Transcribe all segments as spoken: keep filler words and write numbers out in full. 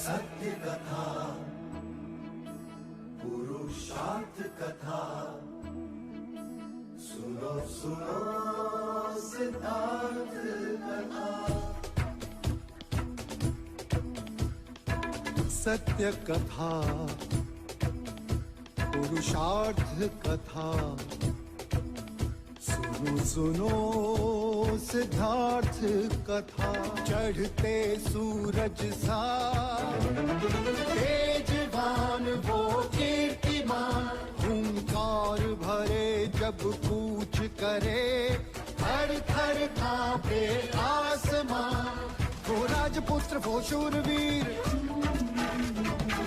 सत्य कथा, पुरुषार्थ कथा, सुनो सुनो सिद्धार्थ कथा। सत्य कथा, पुरुषार्थ कथा, सुनो सुनो सिद्धार्थ कथा। चढ़ते सूरज सा तेजवान वो कीर्तिमान, हुंकार भरे जब कूच करे, थर थर कांपे आसमां। वो राजपुत्र वो शूरवीर,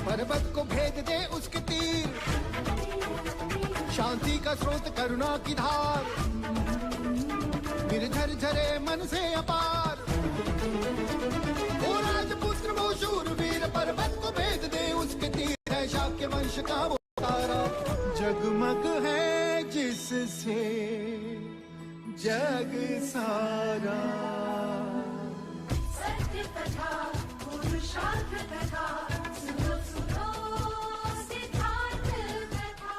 पर्वत को भेद दे उसके तीर। शांति का स्रोत करुणा की धार, निर्झर झरे मन से अपार। वो राजपुत्र वो शूरवीर, पर्वत को भेद दे उसके तीर। है शाक्य वंश का वो तारा, जगमग है जिससे जग सारा। सत्य कथा, पुरुषार्थ कथा, सुनो सुनो सिद्धार्थ कथा।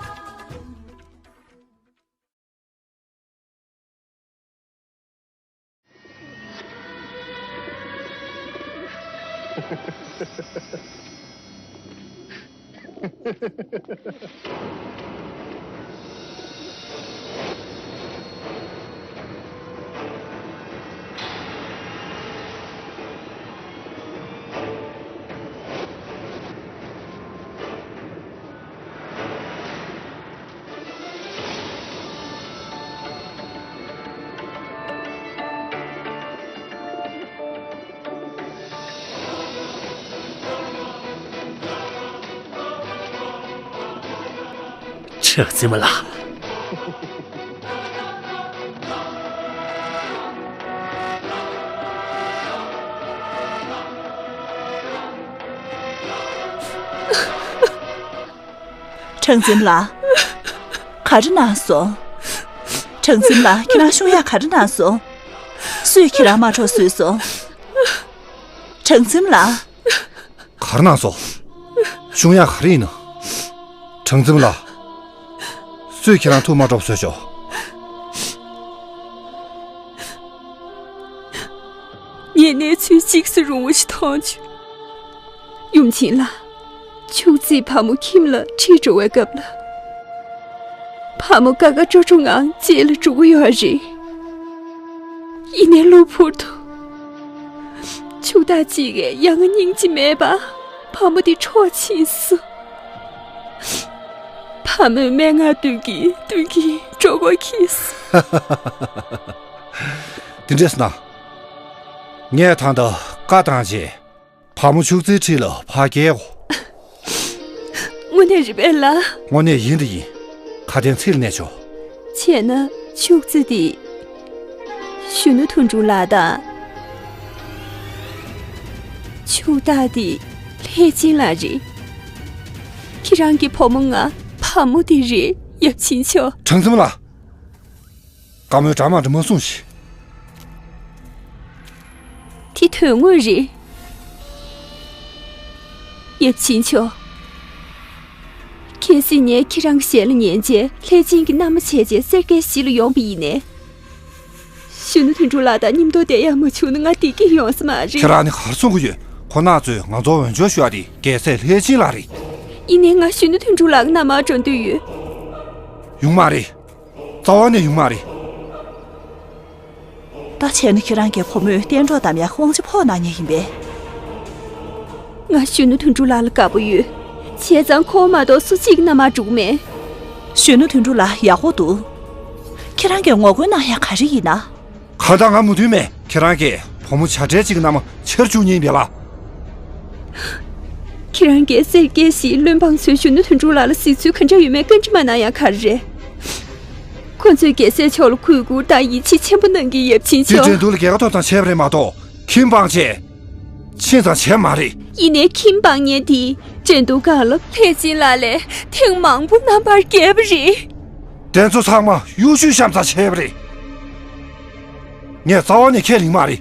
ཁྲག་འཛིན་མ་ལགས། ཁྲག་འཛིན་མ་ལགས། ག་རེ་གནང་སོང་། ཁྲག་འཛིན་མ་ལགས། ཁྱེད་རང་གཞུང་ཡག་ག་རེ་གནང་སོང་། སུས་ཁྱེད་རང་དམག་གྲོགས་བཟོས་སོང་། ཁྲག་འཛིན་མ་ལགས། ག་རེ་གནང་སོང་། གཞུང་ཡག་ག་རེ་ཡིན་ནམ། ཁྲག་འཛིན་མ་ལགས། སུས་ཁྱེད་རང་ཐུག་དམག་གྲོགས་བཟོས་ཤོག་ངས་གནས་ཚུལ་གཅིག་སུ་རུང་བ་ཞིག་མཐོང་བྱུང་། ཡུམ་ཆེན་ལགས། ཕྱུགས་རྫིས་བུ་མོ་ཁྱིམ་ལ་ཁྲིད་འགྲོ་བའི་སྐབས་ལ། བུ་མོ་དཀའ་དཀའ་སྤྲོ་སྤྲོ་ངང་རྗེས་ལ་འགྲོ་གི་ཡོད་རེད། ཡིན་ནའི་གློ་བུར་དུ། ཕྱུག་བདག་གཅིག་གིས་ཡ་ང་སྙིང་རྗེ་མེད་པར་བུ་མོ་དེ་འཕྲོག་ཕྱིན་སོང་། བུ་མོས་སྨྲེ་སྔགས་བཏོན་གྱིན་བཏོན་གྱིན་འགྲོ་སྒོ་ཁེལ་སོང་། དེ་འདྲས་ན། ངས་ད་ལྟ་བཀའ་བཏང་རྗེས། བུ་མོ་ཕྱུག་རྫིའི་འཁྲིས་ལ་ཕར་བསྐྱལ་གོ། དངོས་གནས་རེད་པས་ལགས། དངོས་གནས་ཡིན་དང་ཡིན། ཁ་དན་ཚིག་ལ་གནས་ཆོག་བྱས་ན་ཕྱུག་རྫི་དེ། གཞོན་ནུ་དོན་གྲུབ་ལགས་དང་། ཕྱུག་བདག་དེ་ལྷས་སྦྱིན་ལགས་རེད། ཁྱེད་རང་གི་བུ་མོ་ང་བུ་མོ་དེ་རེད། ཡབ་ཆེན་མཆོག་གྲངས་འཛིན་མ་ལགས། བཀའ་མོལ་འདྲ་མ་འདྲ་མ་གསུངས་ཤིག་དེ་དོན་དངོས་རེད། ཡབ་ཆེན་མཆོག་གལ་སྲིད་ངས་ཁྱེད་རང་གི་ཞལ་ལ་ཉན་རྗེས་ལྷས་སྦྱིན་གྱི་མནའ་མ་བྱས་རྗེས་སེར་སྐྱའི་གཞིས་ལ་ཡོང་བ་ཡིན་ནའི། གཞོན་ནུ་དོན་གྲུབ་ལགས་དང་མཉམ་དུ་བསྡད་ཡག་མ་བྱུང་ན་ང་བསྡད་ཀྱི་ཡོང་ས་མ་རེད། ཁྱེད་རང་ནི་ག་རེ་གསུང་གི་ཡོད། ཁོ་ན་ཚོས་ང་ཚོར་འོས་སྦྱོར་ཞུ་བ་དེ་རྒྱལ་སྲས་ལྷས་སྦྱིན་ལགས་རེད། ཡིན་ནའི་ང་གཞོན་ནུ་དོན་གྲུབ་ལགས་ཀྱི་མནའ་མར་འགྲོ་འདོད་ཡོད། ཡོང་མ་རེད། རྩ་བ་ནས་ཡོང་མ་རེད། ད་བྱས་ན་ཁྱེད་རང་གི་བུ་མོས་གཏན་གྲོགས་གདམ་ཡག་དབང་ཆ་ཕོག་གནང་མཁན་ཡིན་པས། ང་གཞོན་ནུ་དོན་གྲུབ་ལགས་ལ་དགའ་པོ་ཡོད། བྱས་ཙང་ཁོ་བ་མ་གཏོགས་སུ་གཅིག་གི་མནའ་མར་འགྲོ་གི་མེད། གཞོན་ནུ་དོན་གྲུབ་ལགས་ཡག་པོ་འདུག་ཁྱེད་རང་གིས་ངོ་རྒོལ་གནང་ཡག་ག་རེ་ཡིན་ན། གང་ལྟར་ང་མོས་མཐུན་མེད། ཁྱེད་རང་གིས་བུ་མོ་བྱ་བྲལ་གཅིག་གི་མནའ་མ་ཕྱིར་བཅུག་མཁན་ཡིན་པས་ལགས། ཁྱེད་རང་གིས་སེར་སྐྱའི་གཞིས་བློན་འབངས་ཚོས་གཞོན་ནུ་དོན་གྲུབ་ལགས་ལ་གཟིགས་ཚུལ་ག་འདྲ་ཡོད་མེད་བཀའ་འདྲི་མ་གནང་ཡག་ག་རེ་རེད། ཁོ་ཚོས་རྒྱལ་སྲས་མཆོག་ལ་གུས་བཀུར་དང་ཡིད་ཆེས་ཆེན་པོ་གནང་གི། ཡབ་ཆེན་མཆོག་འགྲན་བསྡུར་ལ་རྒྱལ་ཁ་ཐོབ་ཙམ་བྱས་པ་རེད་མ་གཏོགས་ཁྱིམ་སྤངས་བྱས་ཕྱིན་ཙམ་བྱས་མ་རེད། ཡིན་ནའི་ཁྱིམ་སྤངས་མཁན་དེ་འགྲན་བསྡུར་སྒང་ལ་ལྷས་སྦྱིན་ལགས་ལས་ཐེངས་མང་པོ་རྣམ་པར་རྒྱལ་བ་རེད། དེ་ཚོ་ཚང་མ་གཡོ་ཇུས་བཤམས་ཙམ་བྱས་པ་རེད། ངས་རྩ་བ་ནས་ཁས་ལེན་མ་རེད།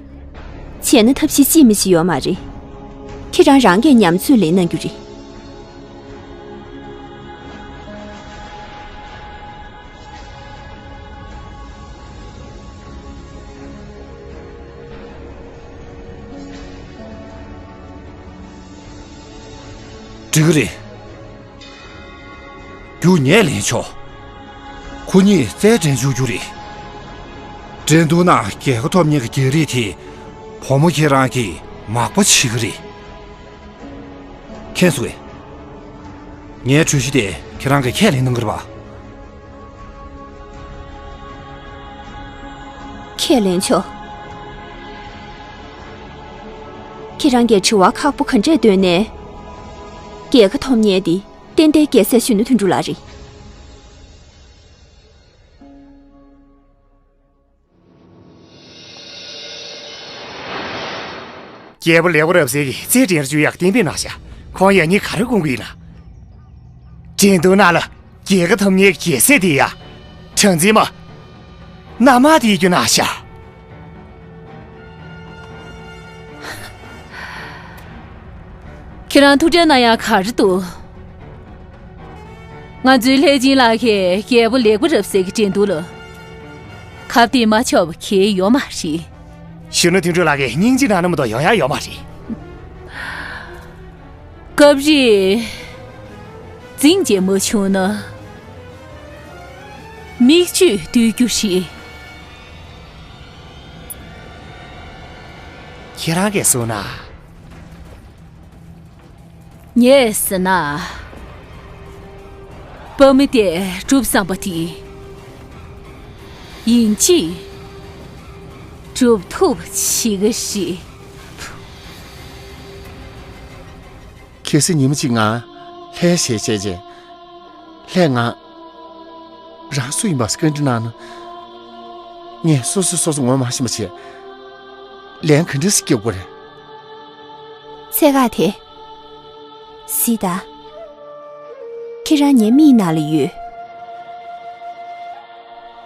བྱས་ན་ཐབས་ཤེས་ཅིས་མི་བྱེད་ཡོད་མ་རེད། ཁྱེད་རང་རང་གིས་ཉམས་ཚོད་ལེན་གནང་རྒྱུ་རེད། འགྲིག་གི་རེད། རྒྱུ་ངས་ལེན་ཆོག་ཁོ་གཉིས་རྩལ་འགྲན་བཅུག་རྒྱུ་རེད། འགྲན་བསྡུར་ནང་རྒྱལ་ཁ་ཐོབ་མཁན་གྱི་རྒྱལ་རིགས་དེ་བུ་མོ་ཁྱེད་རང་གིས་མག་པ་བྱེད་ཀྱི་རེད། མཁྱེན་སོང་ངས། ངའི་གྲོས་གཞི་དེ་ཁྱེད་རང་གིས་ཁས་ལེན་གནང་གི་རེད་པ། ཁས་ལེན་ཆོག་ཁྱེད་རང་གིས་དྲི་བ་ཁག་པོ་ག་འདྲས་བཏོན་ནའི། རྒྱལ་ཁ་ཐོབ་མཁན་དེ་ཏན་ཏན་རྒྱལ་སྲས་གཞོན་ནུ་དོན་གྲུབ་ལགས་རེད། རྒྱལ་པོ་ལེགས་པ་རབ་གསལ་གྱིས་རྩལ་འགྲན་བཅུག་ཡག་གཏན་འབེབས་གནང་ཤག་ཁོང་ཡང་སྙིང་ག་རེ་སྐུང་གི་ཡིན་ན། འགྲན་བསྡུར་ནང་ལ་རྒྱལ་ཁ་ཐོབ་མཁན་གྱི་རྒྱལ་སྲས་དེ་ཡ། གྲངས་འཛིན་མ། མནའ་མ་དེ་ཡི་རྒྱུ་གནང་ཤག་ཁྱེད་རང་ཐུགས་ཁྲལ་གནང་ཡག་ག་རེ་འདུག་ང་ཚོའི་ལྷས་སྦྱིན་ལགས་ཀྱིས་རྒྱལ་པོ་ལེགས་པ་རབ་གསལ་གྱི་འགྲན་བསྡུར་ལ་ཁ་གཏད་མ་ཆོག་པ་གང་ཡང་ཡོད་མ་རེད། གཞོན་ནུ་དོན་གྲུབ་ལགས་ཀྱིས་སྙིང་རྗེ་གནང་ན་མ་གཏོགས་ཡོང་ཡག་ཡོད་མ་རེད། སྐབས་རེ་འཛིང་རྒྱུ་མ་བྱུང་ན་མིག་ཆུ་བཏོན་རྒྱུ་རེད། ཁྱེད་རང་གིས་གསུངས་ན། ངས་ཟེར་ན། དཔའ་མི་དེ་སྒྲུབ་བསམ་པ་དེ། ཡིན་གཅིག་སྒྲུབ་ཐུབ་པ་བྱེད་ཀྱི་རེད། གལ་སྲིད་ཉི་མ་གཅིག་ང་ལྷའི་ཞལ་མཇལ་རྗེས། ལྷས་ང་རང་སུ་ཡིན་པ་བཀའ་འདྲི་གནང་ན། ངས་སོ་སོས་སོ་སོ་ངོ་མ་ཤེས་པ་བྱས། ལན་ག་འདྲ་ཞིག་རྒྱག་དགོས་རེད། ཚད་བཀག་དེ། གཟིགས་དང་། ཁྱེད་རང་ངའི་མིག་ནང་ལ་ཡོད།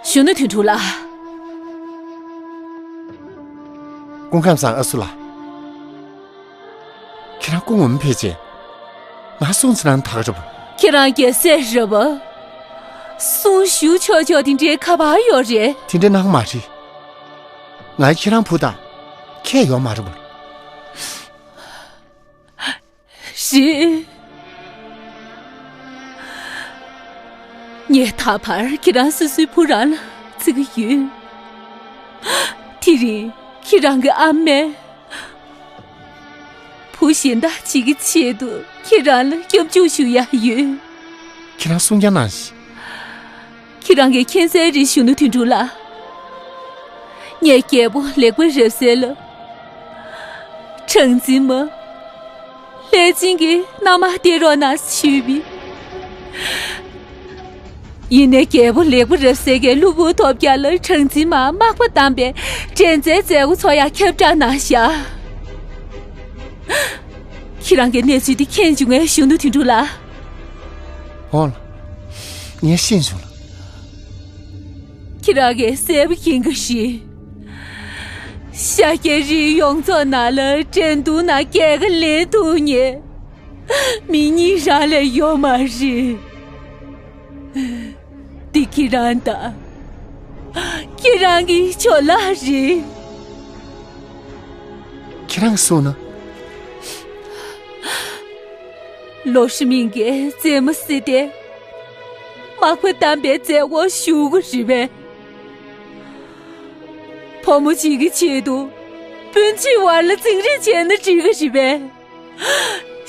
གཞོན་ནུ་དོན་གྲུབ་ལགས། སྐུ་ཁམས་བཟང་ཨ་སུ་ལགས། ཁྱེད་རང་སྐུ་ངོ་མ་ཕེབས་རྗེས། ང་སྲུང་བྱེད་ན་ཐག་རེད་པ། ཁྱེད་རང་རྒྱལ་སྲས་རེད་པ། སྲུང་ཞུ་ཆོག་ཆོག་དེ་འདྲའི་ཁ་པར་ཡོད་རེད། དེ་འདྲ་གནང་མ་རེད། ང་ཁྱེད་རང་བུ་དང་ཁྱད་ཡོད་མ་རེད་པ། རེད། ངས་ད་བར་ཁྱེད་རང་སོ་སོའི་བུ་རང་ལ་བརྩི་གི་ཡོད། དེ་རིང་ཁྱེད་རང་གི་ཨ་མས། བུ་གཞན་དག་ཅིག་གི་ཆེད་དུ་ཁྱེད་རང་ལ་སྐྱབས་འཇུག་ཞུ་ཡག་ཡོད། ཁྱེད་རང་གསུང་རྐྱང་གནང་ཞིག་ཁྱེད་རང་གིས་མཁྱེན་གསལ་རེད་གཞོན་ནུ་དོན་གྲུབ་ལགས། ངས་རྒྱལ་པོ་ལེགས་པ་རབ་གསལ་ལ། གྲངས་འཛིན་མ། ལྷས་སྦྱིན་གྱི་མནའ་མ་སྟེར་རོགས་གནང་ཞུས་པས། ཡིན་ནའི་རྒྱལ་པོ་ལེགས་པ་རབ་གསལ་གྱིས་གློ་བུར་ཐོལ་རྒྱག་ལ་གྲངས་འཛིན་མར་མག་པ་བསྡམས་པའི་འགྲན་རྩོད་མཛད་སྒོ་ཚོགས་ཡག་ཁྱབ་བསྒྲགས་གནང་བཞག་ཁྱེད་རང་གིས་གནས་ཚུལ་འདི་མཁྱེན་བྱུང་ངས་གཞོན་ནུ་དོན་གྲུབ་ལགས། འོང་ལགས། ངས་ཤེས་བྱུང་ལགས། ཁྱེད་རང་གིས་གསལ་པོ་མཁྱེན་གྱི་རེད། ཤཱཀྱའི་རིགས་ཡོངས་རྫོགས་ནང་ལ་འགྲན་བསྡུར་ནང་རྒྱལ་ཁ་ལེན་ཐུབ་མཁན། མི་གཉིས་རང་ལས་ཡོད་མ་རེད། འདི་ཁྱེད་རང་དང་། ཁྱེད་རང་གི་ཇོ་ལགས་རེད། ཁྱེད་རང་གསུངས་ན། ལོ་ཧྲི་མིང་གིས་རྩེད་མོ་རྩེས་ཏེ། མག་པ་བསྡམས་པའི་མཛད་སྒོར་ཞུགས་ཀྱི་རེད་པས། བུ་མོ་གཅིག་གི་ཆེད་དུ། སྤུན་མཆེད་བར་ལ་འཛིང་རེས་བྱས་ན་འགྲིག་གི་རེད་པས།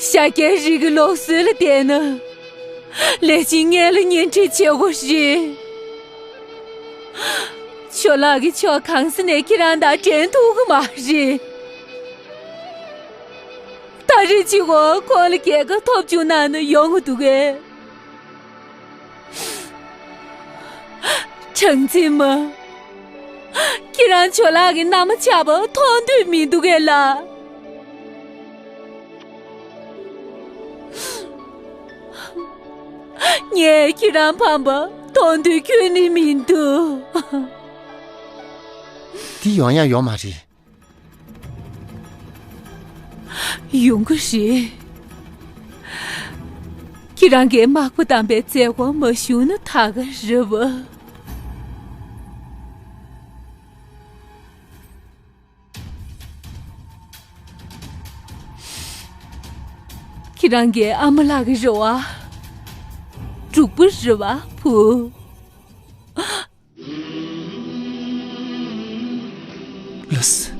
ཤཱཀྱའི་རིགས་ཀྱི་ལུགས་སྲོལ་ལ་བལྟས་ན། ལས་ཅན་ངན་ལ་གཉེན་སྒྲིག་བྱེད་དགོས་རེད། ཇོ་ལགས་ཀྱི་ཕྱོགས་གང་ས་ནས་ཁྱེད་རང་དང་འགྲན་ཐུབ་ཀྱི་མ་རེད། ད་རེས་གཅིག་པོ་ཁོང་ལ་རྒྱལ་ཁ་ཐོབ་བཅུག་གནང་ན་ཡོང་གི་འདུག་གས། གྲངས་འཛིན་མ། ཁྱེད་རང་ཇོ་ལགས་ཀྱི་མནའ་མ་ཆགས་པ་མཐོང་འདོད་མི་འདུག་གས་ལགས། ངས་ཁྱེད་རང་ཕམ་པ་མཐོང་འདོད་ཁྱོན་ནས་མི་འདུག་འདི་ཡོང་ཡག་ཡོད་མ་རེད། ཡོང་གི་རེད། ཁྱེད་རང་གིས་དམག་དཔོན་བདམས་པའི་མཛད་སྒོར་མ་ཞུགས་ན་ད་ག་རེད་བ། ཁྱེད་རང་གི་ཨ་མ་ལགས་ཀྱི་རེ་བ་འགྲུབ་པ་རེད་བ་བུ། ལགས་སོ།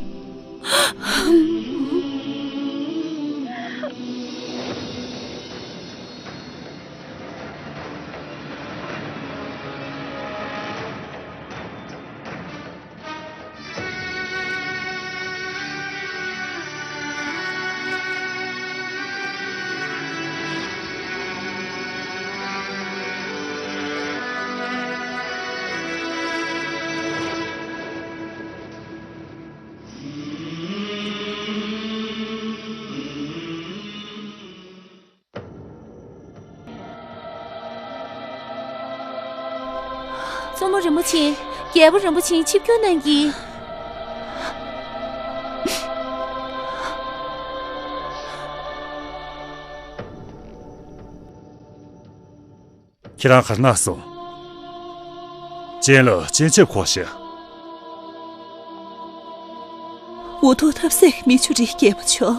བཙུན་མོ་རིན་པོ་ཆེ། རྒྱལ་པོ་རིན་པོ་ཆེ་ཆིབས་བསྒྱུར་གནང་གིས། ཁྱེད་རང་ག་རེ་གནང་སོང་། སྤྱན་ལ་སྤྱན་ཆབ་ཁོག་ཤག་འུ་ཐུག་ཐབས་ཟད་མི་ཆུ་རིགས་རྒྱལ་པོ་མཆོག་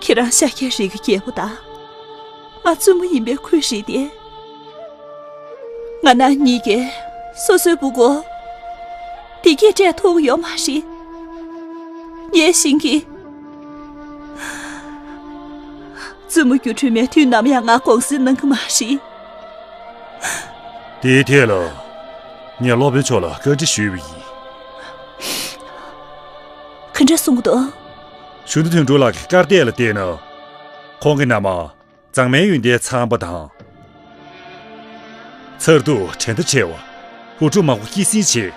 ཁྱེད་རང་ཤཱཀྱའི་རིགས་ཀྱི་རྒྱལ་པོ་དང་། ང་བཙུན་མོ་ཡིན་པའི་ཁུལ་བཞེས་ཏེ། ང་རང་གཉིས་ཀས་སོ་སོའི་བུ་གུ་བདེ་སྐྱིད་སྤྲད་ཐུབ་ཡོད་མ་རེད། ངས་ཤེས་ཀྱི། བཙུན་མོ་སྒྱུ་འཕྲུལ་མའི་དུས་ནམ་ཡང་ང་དགོངས་སེལ་གནང་གི་མ་རེད། དེའི་ཐད་ལ་ངས་སློབ་དཔོན་མཆོག་ལ་བཀའ་འདྲི་ཞུས་པ་ཡིན། ག་འདྲ་གསུང་གི་འདུག་གཞོན་ནུ་དོན་གྲུབ་ལགས་ཀྱི་སྐར་རྟགས་ལ་བལྟས་ན། ཁོང་གི་མནའ་མ་མཛངས་མའི་ཡོན་ཏན་ཚང་པ་དང་། མཚར་སྡུག་འགྲན་ཟླ་བྲལ་བ། བུ་ཕྲུག་མང་པོ་སྐྱེད་སྲིང་བྱས།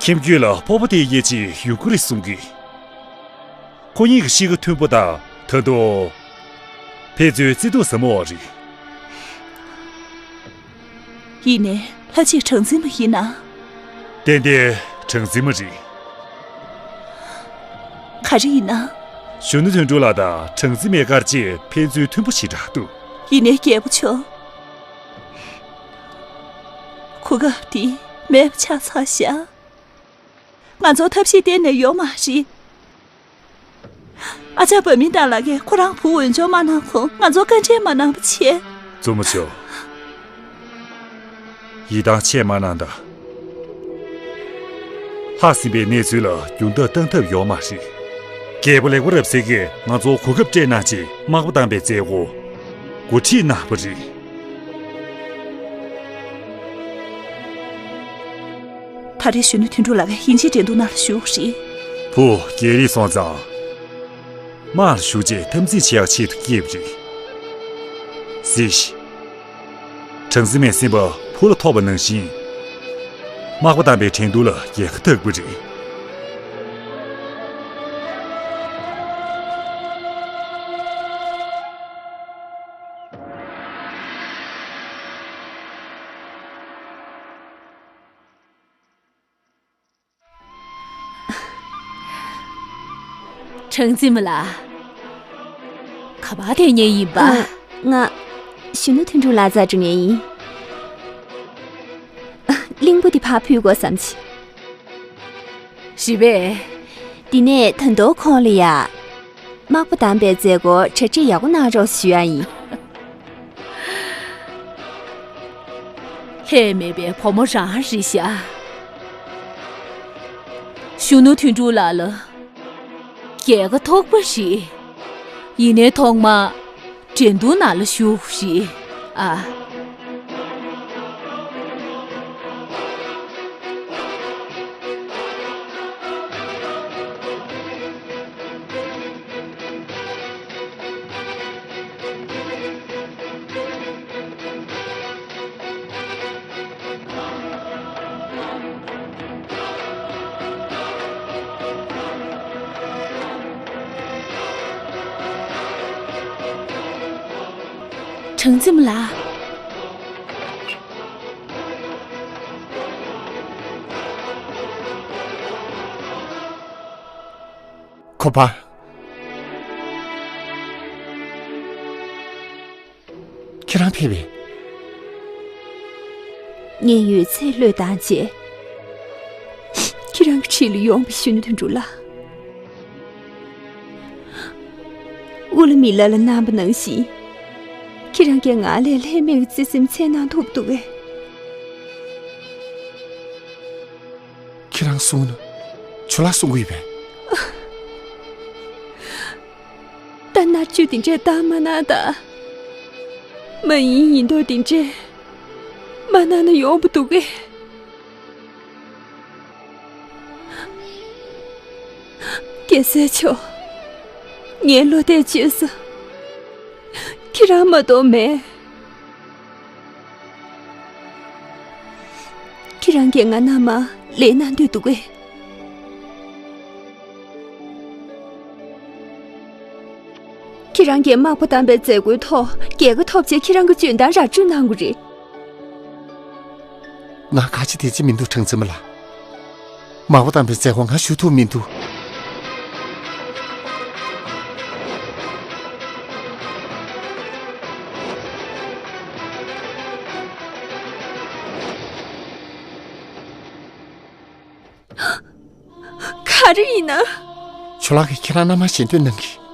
ཁྱིམ་རྒྱུད་ལ་ཕོར་པ་དེ་ཡས་ཅིག་ཡོང་གི་རེད་གསུང་གི། ཁོ་གཉིས་ཀྱི་གཤིས་ཀ་མཐུན་པོ་དང་ད་དུང་། ཕན་ཚུན་བརྩེ་དུང་ཟབ་མོ་བ་རེད། ཡིན་ནའི་ལྷ་གཅིག་གྲངས་འཛིན་མ་ཡིན་ན། ཏན་ཏན་གྲངས་འཛིན་མ་རེད། ག་རེ་ཡིན་ན། གཞོན་ནུ་དོན་གྲུབ་ལགས་དང་གྲངས་འཛིན་མའི་སྐར་རྗེས་ཕན་ཚུན་མཐུན་པོ་ཞེ་དྲག་འདུག་ཡིན་ནའི་རྒྱལ་པོ་མཆོག་གོ་སྐབས་འདི་མེད་པ་ཆགས་ཚར་ཤག་ང་ཚོར་ཐབས་ཤེས་གཏན་ནས་ཡོད་མ་རེད། ཨ་ཅག་འབའ་མིན་ཏང་ལགས་ཀྱིས་ཁོ་རང་བུ་འོས་སྦྱོར་མ་གནང་གོང་ང་ཚོར་བཀའ་འདྲི་མ་གནང་བ་བྱས། བཙུན་མོ་མཆོག་ཡིད་ཐང་ཆད་མ་གནང་དང་། ལྷག་ཟིན་པའི་གནས་ཚུལ་ལ་རྒྱུན་ལྡོག་བཏང་ཐབས་ཡོད་མ་རེད། རྒྱལ་པོ་ལེགས་པ་རབ་གསལ་གྱིས་ང་ཚོར་གོ་སྐབས་སྤྲད་གནང་རྗེས་དམག་དཔོན་བདམས་པའི་མཛད་སྒོ་འགོ་ཁྲིད་གནང་བ་རེད། ད་རེས་གཞོན་ནུ་དོན་གྲུབ་ལགས་ཀྱིས་དབྱིན་ཇིའི་འགྲན་བསྡུར་ནང་ལ་ཞུགས་རེད། བུ་རྒྱལ་རིགས་སོང་ཙང་། དམག་ལ་ཞུགས་རྗེས་འཐབ་འཛིང་བྱེད་ཡག་ཆེད་དུ་སྐྱེས་པ་རེད། གཟིགས་ཤིག་གྲངས་འཛིན་མའི་སེམས་པ་བུ་ལ་ཐོགས་པ་ནང་བཞིན། དམག་དཔོན་བདམས་པའི་འགྲན་བསྡུར་ལ་རྒྱལ་ཁ་ཐོབ་པ་རེད། གྲངས་འཛིན་མ་ལགས། ག་པར་བསྡད་མཁན་ཡིན་པ། ཨ། ང་གཞོན་ནུ་དོན་གྲུབ་ལགས་རྩར་འགྲོ་མཁན་ཡིན། གླིང་བུ་འདི་ཕར་ཕུལ་དགོས་བསམ་གྱི། རེད་པས། འདི་ནས་ད་དུང་ཁོང་ལ་ཡ། དམག་དཔོན་བདམས་པའི་མཛད་སྒོར་གྲ་སྒྲིག་ཡག་པོ་གནང་རོགས་ཞུ་ཡ་ཡིན། ལྷད་མེད་པའི་བུ་མོ་རང་རེད་ཤག་གཞོན་ནུ་དོན་གྲུབ་ལགས་ལ་རྒྱལ་ཁ་ཐོབ་པ་རེད། ཡིན་ནའི་ཐོག་མ་འགྲན་བསྡུར་ནང་ལ་ཞུགས་རེད་ཨ། གྲངས་འཛིན་མ་ལགས། གོ་པ། ཁྱེད་རང་ཕེབས་པས། ངས་ཡོད་ཚད་བློས་བཏང་བྱས། ཁྱེད་རང་གི་འཁྲིས་ལ་ཡོང་བའི་ཤུལ་དུ་འགྲོ་ལ། ཨུ་ལ་མི་ལ་ལ་གནང་པ་ནང་བཞིན། ཁྱེད་རང་གིས་ང་ལས་ལྷད་མེད་ཀྱི་བརྩེ་སེམས་འཚལ་གནང་ཐུབ་འདུག་གས། ཁྱེད་རང་གསུང་ན། ཇོ་ལགས་གསུང་གི་ཡོད་པས། ད་མནར་གཅོད་དེ་འདྲས་བཏང་མ་གནང་དང་། མ་ཡིན་ཡིན་མདོག་དེ་འདྲས་མ་གནང་ན་ཡོང་བ་འདུག་གས། རྒྱལ་སྲས་མཆོག་ངའི་བློ་གཏད་བྱས་ས། ཁྱེད་རང་མ་གཏོགས་མེད། ཁྱེད་རང་གིས་ང་མནའ་མ་ལེན་གནང་འདོད་འདུག་གས། ཁྱེད་རང་གིས་དམག་དཔོན་དམ་པའི་མཛད་སྒོའི་ཐོག་རྒྱལ་ཁ་ཐོབ་བྱས་ཁྱེད་རང་གི་འཇོན་ཐང་ར་སྤྲོད་གནང་དགོས་རེད། ང་ག་ཅི་དེ་ཅི་མི་འདུག་གྲངས་འཛིན་མ་ལགས། མག་པ་དམ་པའི་མཛད་སྒོ་ང་ཞུ་ཐུབ་མི་འདུག་ག་རེ་ཡིན་ན། ཇོ་ལགས་ཀྱིས་ཁྱེད་རང་མནའ་མ་ཞལ་འདོན་གནང་གི།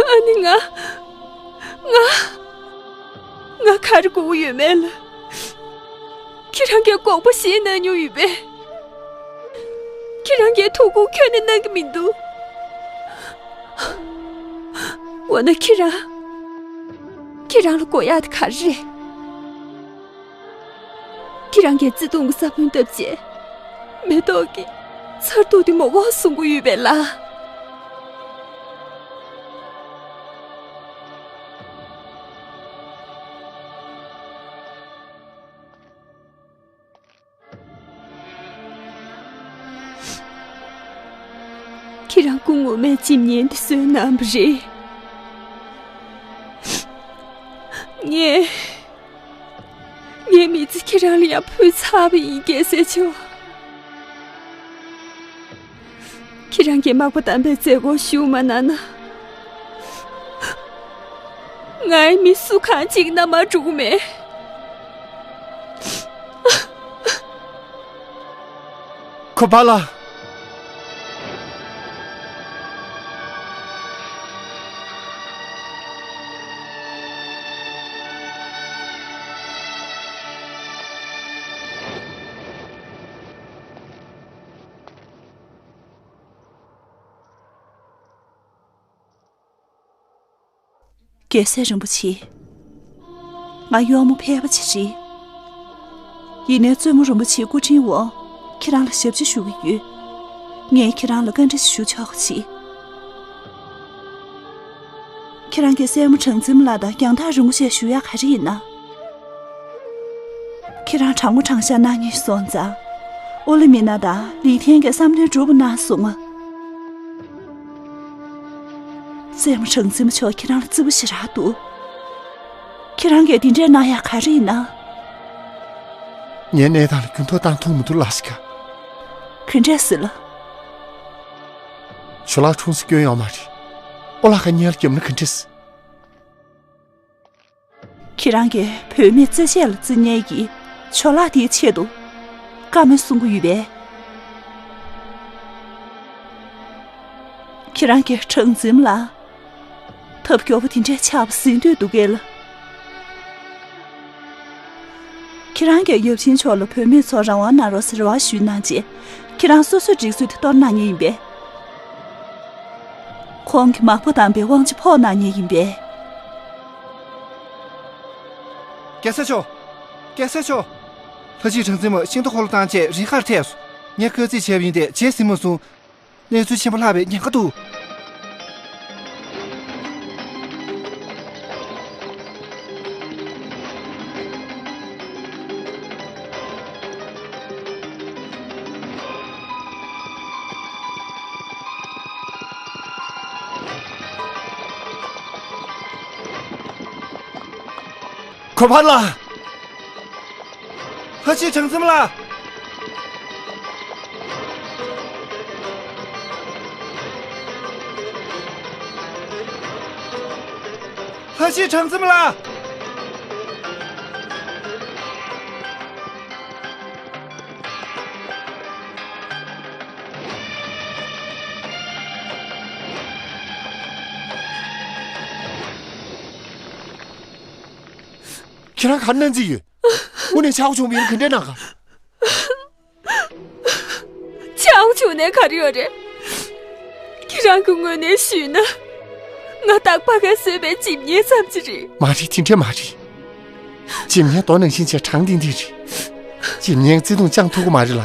ཨ་ནི་ང་། ང་། ང་ག་རེ་དགོས་ཀྱི་ཡོད་མེད་ལ། ཁྱེད་རང་གིས་དགོངས་པ་བཞེས་གནང་མྱོང་ཡོད་པས། ཁྱེད་རང་གིས་ཐུགས་ཁུར་ཁྱོན་ནས་གནང་གི་མི་འདུག་འོ་ན་ཁྱེད་རང་། ཁྱེད་རང་ལ་དགོས་ཡག་དེ་ག་རེ་རེད། ཁྱེད་རང་གིས་བརྩེ་དུང་གི་ས་བོན་བཏབ་བྱས། མེ་ཏོག་གི་མཚར་སྡུག་དེ་མ་འོངས་བཟུང་གི་ཡོད་པས་ལ། ཁྱེད་རང་སྐུ་ངོ་མས་སྤྱི་བརྙན་འདི་བཟོས་གནང་བ་རེད། ངས། ངའི་མི་ཚེ་ཁྱེད་རང་ལ་ཡང་ཕུལ་ཚར་བ་ཡིན། རྒྱལ་སྲས་མཆོག་ཁྱེད་རང་གིས་མག་པ་དམ་པའི་མཛད་སྒོར་ཞུགས་མ་གནང་ན། ངའི་མི་སུ་གང་གཅིག་མནའ་མར་འགྲོ་གི་མེད། ཁོ་པ་ལ། རྒྱལ་སྲས་རིན་པོ་ཆེ། ང་གཡོག་མོ་ཕལ་པ་ཅིག་རེད། ཡིན་ནའི་བཙུན་མོ་རིན་པོ་ཆེའི་སྐུ་དྲིན་འོག་ཁྱེད་རང་ལ་ཞབས་ཕྱི་ཞུ་གི་ཡོད། ངས་ཁྱེད་རང་ལ་བཀའ་འདྲི་ཞིག་ཞུ་ཆོག་གི་ཅིག་ཁྱེད་རང་གིས་སྲས་མོ་གྲངས་འཛིན་ལགས་དང་རྒྱང་ཐག་རིང་པོ་ཞིག་བཞུགས་ཡག་ག་རེ་ཡིན་ན། ཁྱེད་རང་དྲང་མོ་དྲང་བཞག་གནང་མཁན་ཞིག་སོང་ཙང་། ཨོ་ལི་མི་ན་དང་ལི་ཐན་གྱི་བསམ་དོན་འགྲུབ་པ་གནང་སོང་ང་། སྲས་མོ་གྲངས་འཛིན་མ་མཆོག་ཁྱེད་རང་ལ་བརྩི་བ་ཞེ་དྲག་འདུག་ཁྱེད་རང་གིས་འདི་འདྲས་གནང་ཡག་ག་རེ་ཡིན་ན། ངའི་གནས་སྟངས་ལ་འགྱུར་ལྡོག་བཏང་ཐུབ་མི་འདུག་ལགས་ཤི་ཀ་ག་འདྲས་ཟེར་ལ། ཇོ་ལགས་འཁྲུངས་ས་སྐྱོན་ཡོད་མ་རེད། ཨོ་ལགས་ཁ་གཉེར་རྒྱབ་ན་ག་འདྲས། ཁྱེད་རང་གིས་བུད་མེད་རྩེད་ཆས་ལ་བརྩི་ཉན་གྱི་ཇོ་ལགས་དེའི་ཆེད་དུ་བཀའ་མོལ་གསུང་གི་ཡོད་པས། ཁྱེད་རང་གིས་གྲངས་འཛིན་ལ་ཐབས་སྐྱོ་པོ་དེ་འདྲའི་ཆགས་པ་གཟིགས་འདོད་འདུག་གས་ལ། ཁྱེད་རང་གིས་ཡབ་ཆེན་མཆོག་ལ་བུད་མེད་ཚོར་རང་དབང་གནང་རོགས་ཟེར་རེ་བ་ཞུས་གནང་རྗེས། ཁྱེད་རང་སོ་སོའི་སྒྲིག་སྲོལ་དེ་གཏོར་གནང་ངེས་ཡིན་པས། ཁོང་གིས་མག་པ་དམ་པའི་དབང་ཆ་ཕོག་གནང་ངེས་ཡིན་པས། རྒྱལ་སྲས་མཆོག་རྒྱལ་སྲས་མཆོག་ལྷ་སྐྱིད་གྲངས་འཛིན་མ་ཤིང་རྟ་འཁོར་ལོ་བཏང་བྱས་རི་ཁར་ཐེབས་སོང་། ངས་སྐར་རྩིས་བྱས་པ་ཡིན་ཏེ་རྗེས་ཟིན་མ་སོང་། གནས་ཚུལ་ཆེན་པོ་ལྷག་པའི་ཉེན་ཁ་འདུག་གོ་ཕར་ལ། ལྷ་སྐྱིད་གྲངས་འཛིན་མ་ལགས། ལྷ་སྲས་གྲངས་འཛིན་ལགས། ཁྱེད་རང་ག་རེ་གནང་རྩིས་ཡོད། དངོས་གནས་ཆག་སྒོ་བྱུང་བ་ཡིན་ན་ག་འདྲས་གནང་ག། ཆག་སྒོ་བྱུང་ནས་ག་རེ་ཡོད་རེད། ཁྱེད་རང་གི་ངོས་ནས་ཞུས་ན། ང་སྟག་པ་གས་བཟོས་པའི་འཇིམ་བརྙན་ཙམ་ཅིག་རེད། མ་རེད། དེ་འདྲས་མ་རེད། འཇིམ་བརྙན་རྡོ་ནང་བཞིན་བྱས་གྲངས་ལྡན་ལྡན་རེད། འཇིམ་བརྙན་བརྩེ་དུང་བཅངས་ཐུབ་ཀྱི་མ་རེད་ལ།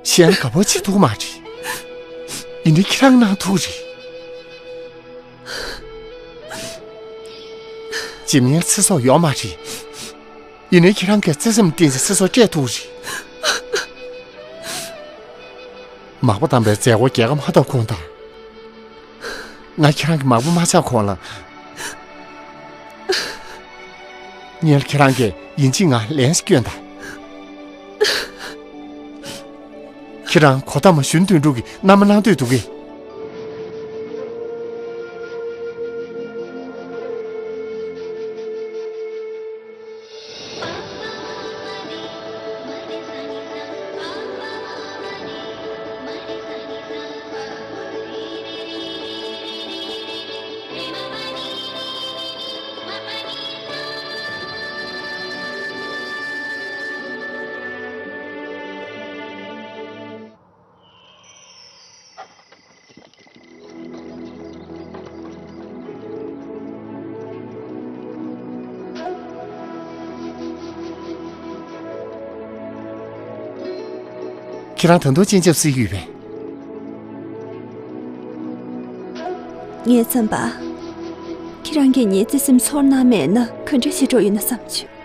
གཞན་ལ་དགའ་པོ་བྱེད་ཐུབ་ཀྱི་མ་རེད། ཡིན་ནའི་ཁྱེད་རང་གནང་ཐུབ་ཀྱི་རེད། འཇིམ་བརྙན་ཚེ་སྲོག་ཡོད་མ་རེད། ཡིན་ནའི་ཁྱེད་རང་གིས་བརྩེ་སེམས་བརྟེན་ནས་ཚེ་སྲོག་སྤྲད་ཐུབ་རེད། མག་པ་བསྡམས་པའི་མཛད་སྒོ་རྒྱལ་ཁ་མ་ཐོབ་གོང་དང་། ང་ཁྱེད་རང་གི་མག་པ་མ་ཆགས་གོང་ལ། སྔོན་ལ་ཁྱེད་རང་གིས་ཡིན་གཅིག་ང་ལན་ཞིག་སྐྱོན་དང་། ཁྱེད་རང་གོ་ཐ་མ་གཞོན་དོན་གྲུབ་ཀྱི་མནའ་མ་གནང་འདོད་འདུག་གས། ཁྱེད་རང་ད་དུང་སྤྱན་ཆབ་གསོལ་གྱི་ཡོད་པས། ངའི་བསམ་པ། ཁྱེད་རང་གིས་ངའི་བརྩེ་སེམས་ཚོར་གནང་མེད་ན་ག་འདྲ་ཞིག་འགྲོ་ཡོད་ན་བསམ་བྱུང་།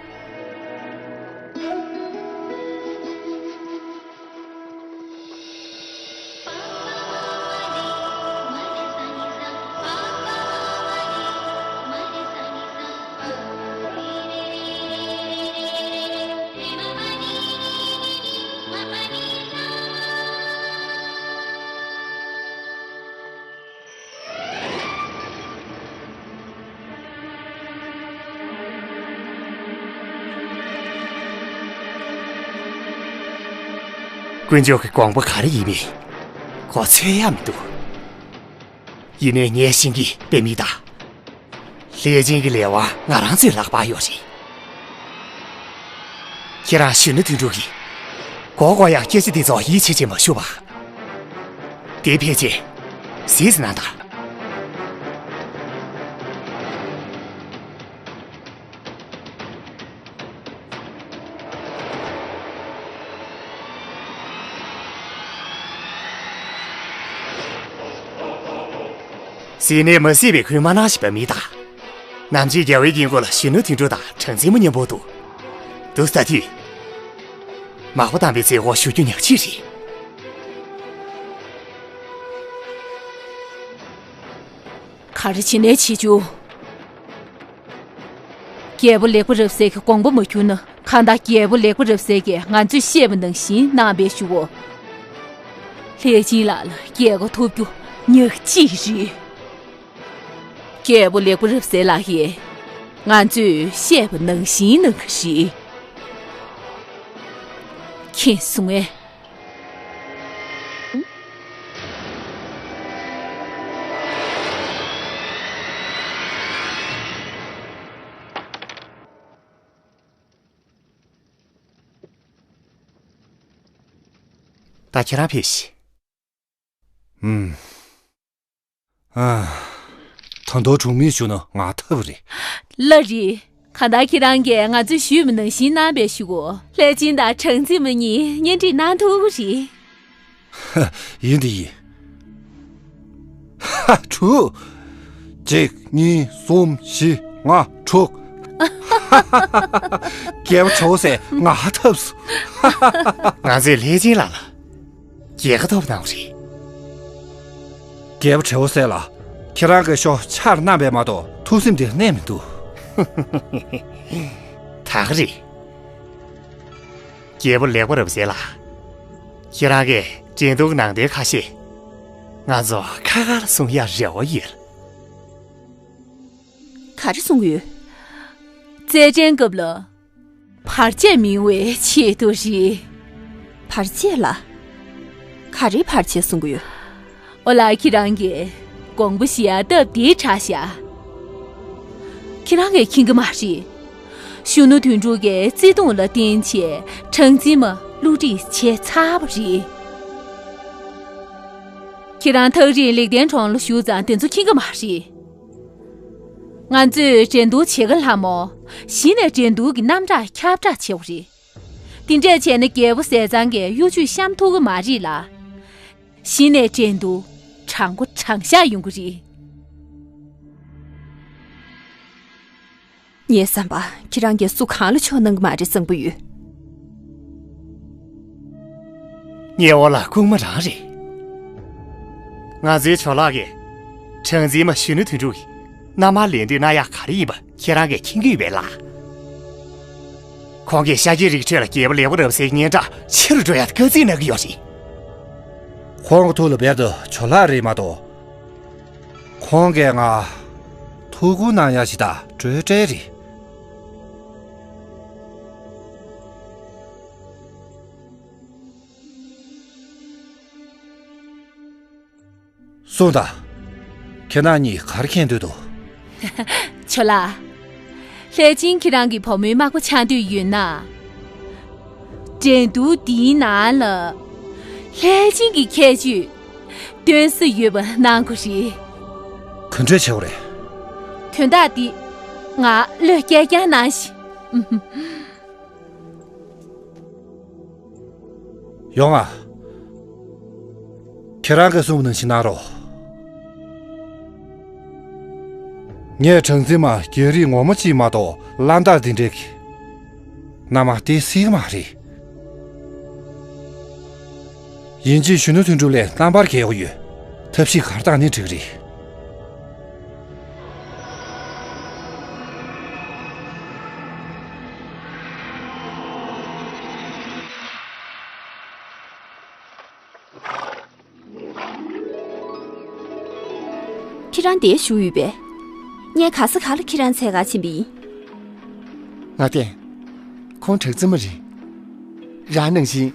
དཀོན་མཆོག་གི་དགོངས་པ་ག་རེ་ཡིན་མིན་གོ་ཚོད་ཡ་མི་འདུག་ཡིན་ནའི་ངས་ཤེས་ཀྱི་དཔེ་མི་གདའ། ལྷས་བྱིན་གྱི་ལས་དབང་ང་རང་ཚོའི་ལག་པར་ཡོད་རེད། ཁྱེད་རང་གཞོན་ནུ་དོན་གྲུབ་ཀྱིས་མགོ་སྐོར་ཡག་སྐད་ཆ་དེ་ཚོ་ཡིད་ཆེས་བྱེད་མ་ཤོར་བ། དེ་ཕལ་ཆེར་ཟིག་ཟིག་ན་ད། ཟིན་ནས་མ་སྲིད་པའི་ཁུལ་མ་གནང་ཞིག་པ་མི་དང་། ནམ་ཕྱེད་རྒྱལ་བའི་དཀྱིལ་འཁོར་ལ་གཞོན་ནུ་དོན་གྲུབ་དང་གྲངས་འཛིན་མ་མཉམ་པོ་འདུག་འདུག་ས་དུས། མག་པ་བསྡམས་པའི་མཛད་སྒོ་ཞུ་རྒྱུ་ཉག་གཅིག་རེད། ག་རེ་བྱེད་ནས་བྱེད་རྒྱུ། རྒྱལ་པོ་ལེགས་པ་རབ་གསལ་གྱི་དགོངས་པ་མ་འཁྱུར་ན། གང་ལྟར་རྒྱལ་པོ་ལེགས་པ་རབ་གསལ་གྱིས་ང་ཚོས་བཤད་པ་ནང་བཞིན་གནང་བའི་ཞུ་བོ། ལྷས་བྱིན་ལགས་ལ་རྒྱལ་ཁ་ཐོབ་རྒྱུ་ཉག་གཅིག་རེད། རྒྱལ་པོ་ལེགས་པ་རབ་གསལ་ལགས་ཀྱིས་ང་ཚོས་བཤད་པ་ནང་བཞིན་གནང་གི་རེད། མཁྱེན་སོང་ངས། ད་ཁྱེད་རང་ཕེབས་ཤིག་ཨུམ། ཨ། ད་དུང་གྲོགས་མོས་ཞུ་ན་ང་ཐབས་རེད། ལ་རེད། གང་ལྟར་ཁྱེད་རང་གིས་ང་ཚོས་ཞུས་པ་ནང་བཞིན་གནང་བའི་ཞུ་གོ། ལྷས་བྱིན་དང་གྲངས་འཛིན་མ་གཉིས་གཉེན་སྒྲིག་གནང་ཐུབ་ཀྱི་རེད། ཡིན་དེ་ཡིན། ཧ། དྲུག་གཅིག་གཉིས་གསུམ་བཞི་ལྔ་དྲུག་རྒྱལ་པོ་བྱའོ་ཟེར་ང་ཐབས་སུ། ང་ཚོས་ལྷས་བྱིན་ལགས་ལ་རྒྱལ་ཁ་ཐོབ་གནང་བ་རེད། རྒྱལ་པོ་བྱའོ་ཟེར་ལ་ཁྱེད་རང་གི་ཤོག་ཆར་གནང་བས་མ་གཏོགས་ཐུགས་སེམས་དེ་གནས་མི་འདུག་ད་ག་རེད། རྒྱལ་པོ་ལེགས་པ་རབ་གསལ་ལགས། ཁྱེད་རང་གིས་འགྲན་བསྡུར་ནང་དོན་ཁ་ཤས་ང་ཚོ་ཁ་ཁར་གསུང་ཡག་རེ་བ་ཡོད། ད་ ག་རེ་གསུང་གི་ཡོད། རྩེད་འགྲན་སྐབས་ལ། བར་ཆད་མིན་པའི་ཆེད་དུ་རེད། བར་ཆད་ལ། ག་རེའི་བར་ཆད་གསུང་གི་ཡོད། ཨོ་ལ། ཁྱེད་རང་གིས་དགོངས་པ་བཞེས་ཡ་སྟབས་བདེའི་དྲག་ཤག་ཁྱེད་རང་གིས་མཁྱེན་གི་མ་རེད། གཞོན་ནུ་དོན་གྲུབ་ཀྱིས་བརྩེ་དུང་ལ་བརྟེན་བྱས་གྲངས་འཛིན་མ་བསླུ་བྲིད་བྱས་ཚར་བ་རེད། ཁྱེད་རང་ཐག་རིང་ལེགས་ལྡན་གྲོང་ལ་བཞུགས་ཙང་དེ་ཚོ་མཁྱེན་གི་མ་རེད། ང་ཚོས་འགྲན་བསྡུར་བྱེད་ག་སླ་མོ། གཞི་ནས་འགྲན་བསྡུར་གྱི་རྣམ་གྲངས་ཁྱབ་བསྒྲགས་བྱེད་དགོས་རེད། དེ་འདྲས་བྱས་ན་རྒྱལ་པོ་ཟས་གཙང་གིས་གཡོ་ཇུས་བཤམས་ཐུབ་ཀྱི་མ་རེད་ལ། གཞི་ནས་འགྲན་བསྡུར་དྲང་པོ་དྲང་བཞག་ཡོང་གི་རེད། ངའི་བསམ་པ། ཁྱེད་རང་གིས་སུ་གང་ལ་ཕྱོགས་གནང་གི་མ་རེད་བསམ་གྱི་ཡོད། ངའི་འོག་ལ་ལྐུགས་མ་རང་རེད། ང་ཚོའི་ཇོ་ལགས་ཀྱིས་གྲངས་འཛིན་མ་གཞོན་ནུ་དོན་གྲུབ་ཀྱི་མནའ་མར་ལེན་འདོད་གནང་ཡག་ག་རེ་ཡིན་པ་ཁྱེད་རང་གིས་མཁྱེན་གྱི་ཡོད་པས་ལགས། ཁོང་གིས་ཤཱཀྱའི་རིགས་ཁྲོད་ལ་རྒྱལ་པོ་ལེགས་པོ་རབ་གསལ་གྱི་སྙན་གྲགས་ཆེ་རུ་འགྲོ་ཡག་དཀའ་ཚེགས་གནང་གི་ཡོད་རེད། ཁོང་གི་ཐུགས་ལ་རྦད་དེ་ཇོ་ལགས་རེད་མ་གཏོགས། ཁོང་གིས་ང་ཐུགས་ཁུར་གནང་ཡག་ཞིག་དང་སྤྲོས་བྲལ་རེད། གསུངས་དང་། ཁྱེད་རང་གཉིས་ག་རེ་མཁྱེན་འདོད་འདུག་ཇོ་ལགས། ལྷས་བྱིན་ཁྱེད་རང་གི་བུ་མོའི་མག་པ་ཆགས་འདོད་ཡོད་ན། འགྲན་བསྡུར་འདིའི་ནང་ལ། ལྷས་བྱིན་གྱི་ཁྱད་ཆོས་སྟོན་ས་ཡོད་པ་གནང་དགོས་རེད། ག་འདྲས་བྱེད་དགོས་རེད། དོན་དག་འདི་ང་བློས་བཀལ་རྐྱང་གནང་ཞིག་ཡོང་ང་། ཁྱེད་རང་གིས་གསུངས་པ་ནང་བཞིན་གནང་རོགས། ངས་གྲངས་འཛིན་མ་རྒྱལ་རིགས་ངོ་མ་གཅིག་མ་གཏོགས་བླ་འདར་འདི་འདྲའི་མནའ་མ་སྟེར་སྲིད་ཀྱི་མ་རེད། ཡིན་གཅིག་གཞོན་ནུ་དོན་གྲུབ་ལས་རྣམ་པར་རྒྱལ་པོ་ཡོད། ཐབས་ཤེས་ག་རེ་བཏང་ནའི་འགྲིག་གི་རེད། ཁྱེད་རང་འདིར་བཞུགས་ཡོད་པས། ངས་ག་ས་ག་ལ་ཁྱེད་རང་འཚོལ་གར་ཕྱིན་པ་ཡིན། ངག་བསྟན། ཁོང་གྲངས་འཛིན་མ་རེད། རང་ནང་བཞིན།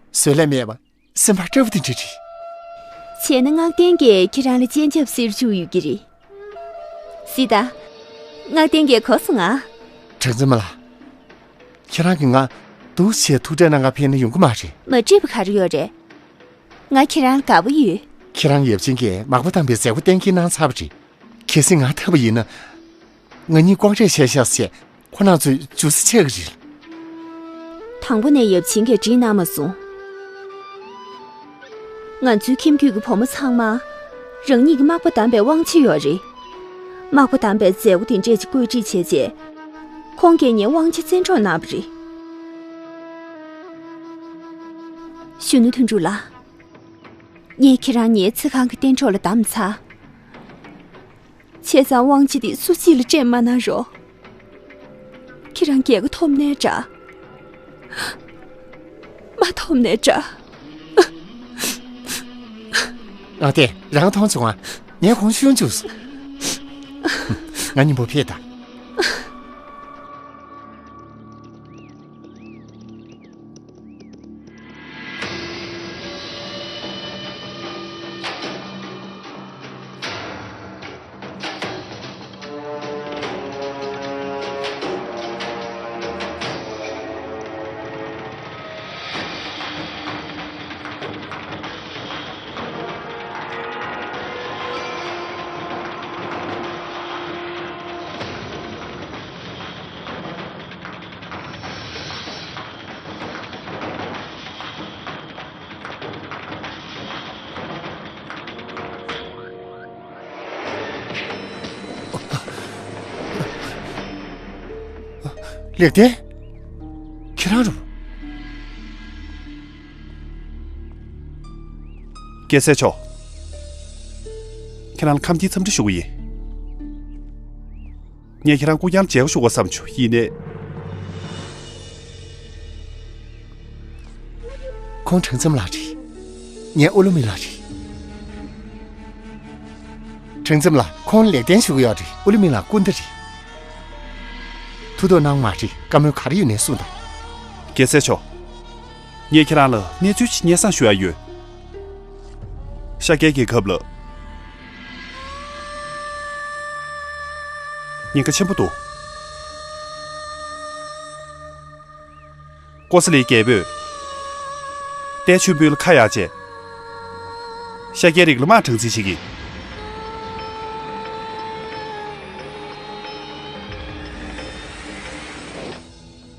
བཟོད་ལས་མེད་པ། སེམས་པ་སྐྱོ་བོ་དེ་འདྲ་རེད། བྱས་ན་ངག་བསྟན་གྱིས་ཁྱེད་རང་ལ་སྤྱན་ཆབ་སེར་བཅུག་ཡོད་ཀྱི་རེད། སྲིད་ད། ངག་བསྟན་གྱིས་གོ་སོང་ང་། གྲངས་འཛིན་མ་ལགས། ཁྱེད་རང་གིས་ང་འདུག་བྱས་ཐུག་འཕྲད་གནང་ག་ཕེབས་ན་ཡོང་གི་མ་རེད། མ་འགྲིག་པ་ག་རེ་ཡོད་རེད། ང་ཁྱེད་རང་ལ་དགའ་པོ་ཡོད། ཁྱེད་རང་ཡབ་ཆེན་གྱིས་མག་པ་བཏང་པའི་མཛད་སྒོ་གཏན་འཁེལ་གནང་ཚར་བ་རེད། གལ་སྲིད་ང་ཐར་པ་ཡིན་ན། ང་གཉིས་ཀོང་ཀྲེས་བྱས་ཤག་ཟེར་ཁོ་རང་ཚོས་འཇུ་ས་ཆགས་ཀྱི་རེད། དང་པོ་ནས་ཡབ་ཆེན་གྱིས་འགྲིག་གནང་མ་སོང་། ང་ཚོའི་ཁྱིམ་རྒྱུད་ཀྱི་བུ་མོ་ཚང་མ་རང་ཉིད་ཀྱི་མག་པ་བདམས་པའི་དབང་ཆ་ཡོད་རེད། མག་པ་བདམས་པའི་མཛད་སྒོ་དེ་འདྲས་ཅིག་བཀོད་སྒྲིག་བྱས་རྗེས། ཁོང་གིས་ངའི་དབང་ཆ་བཙན་འཕྲོག་གནང་བ་རེད། གཞོན་ནུ་དོན་གྲུབ་ལགས། ངས་ཁྱེད་རང་ངའི་ཚེ་གང་གི་གཏན་གྲོགས་ལ་བདམས་ཚར། བྱས་ཙང་དབང་ཆ་དེ་སུ་གཅིག་ལ་སྤྲད་མ་གནང་རོགས། ཁྱེད་རང་རྒྱལ་ཁ་ཐོབ་ནའི་འདྲ། མ་ཐོབ་ནའི་འདྲ། ཨ་ཏེ། རང་མཐོང་བྱུང་ང་། ངས་ཁོང་ཤོད་འཇུག་སོང་། ང་གཉིས་པོ་ཕེབས་དང་། ལེགས་ལྡན། ཁྱེད་རང་རུ། རྒྱལ་སྲས་མཆོག་ཁྱེད་རང་ལ་ཁམས་སྐྱིད་འཚམས་འདྲི་ཞུ་གི་ཡིན། ངས་ཁྱེད་རང་སྐུ་རྐྱང་མཇལ་ཞུ་དགོས་བསམ་བྱུང་ཡིན་ནའི། ཁོང་གྲངས་འཛིན་མ་ལགས་རེད། ངའི་ཨོ་ལོ་མི་ལགས་རེད། གྲངས་འཛིན་མ་ལགས། ཁོང་ལེགས་ལྡན་ཞུ་གི་ཡོད་རེད། ཨུ་ལི་མི་ལ་སྐུ་ཟླ་རེད། ཐུགས་དོགས་གནང་མ་རེད། བཀའ་མོལ་ག་རེ་ཡོད་ནས་གསུངས་དང་། རྒྱལ་སྲས་མཆོག་ངས་ཁྱེད་རང་ལ་གནས་ཚུལ་ཅིག་སྙན་སེང་ཞུ་ཡ་ཡོད། ཤཱཀྱའི་རྒྱལ་ཁབ་ལ་ཉེན་ཁ་ཆེན་པོ་འདུག་ཀོ་ས་ལིའི་རྒྱལ་པོས་ཏའི་ཆོས་འཕེལ་ལ་ཁ་གཡར་རྗེས། ཤཱཀྱའི་རིགས་ལ་དམག་དྲངས་རྩིས་བྱེད་ཀྱི།